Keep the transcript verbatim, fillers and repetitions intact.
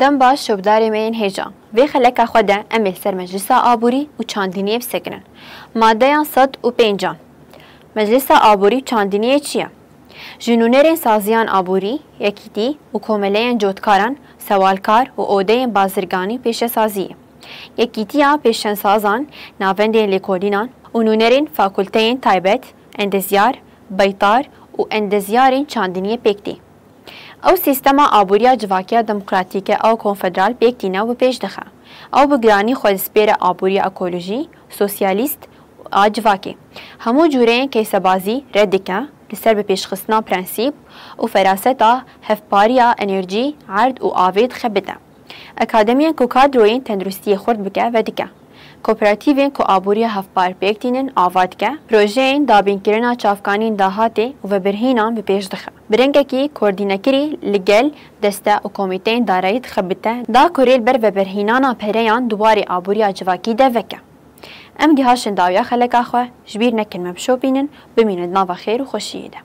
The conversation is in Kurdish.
Dem baş şopdarê me yên hêja. Vê xeleka xwe de em ê li ser Meclisa Aborî û Çandiniyê bisekinin. Madeyan sed û pêncan. Meclisa Aborî û Çandiniyê çi ye? Ji nûnerên saziyan aborî, yekîtî û komeleyên cotkaran, sewalkar û odeyên bazirganî pêşesazî ye. Yekîtiya pêşensazan navendên lêkolînan û nûnerên fakulteyên taybet, endezyar, beytar û endezyarên çandiniyê pêk tê. Ew sîstema aboriya civakiya demokratîk e ew konfederal pêk tîne û bi pêş dixe. Ew bi giranî xwe dispêre aboriya ekolojî, sosyalîst a civakê. Hemû cûreyên keysebazî red dike, li ser bipêşxistina prensîp û feraseta hevpariya enerjî, erd û avê dixebite. Akademiyên ku kadroyên tenduristiyê xurt bike vedike. Kooperatîvên ku aboriya hevpar pêk tînin ava dike, projeyên dabînkirina çavkaniyên dahatê û vebirhînan bi pêş dixe. Bi rengekî koordînekirî li gel deste û komîteyên darayî dixebite, da ku rê li ber vebirhînana pereyan di warê aboriya civakî de veke. Em gihaşin dawiya xeleka xwe, ji bîr nekin me bişopînin, bimînin di nava xêr û xweşiyê de.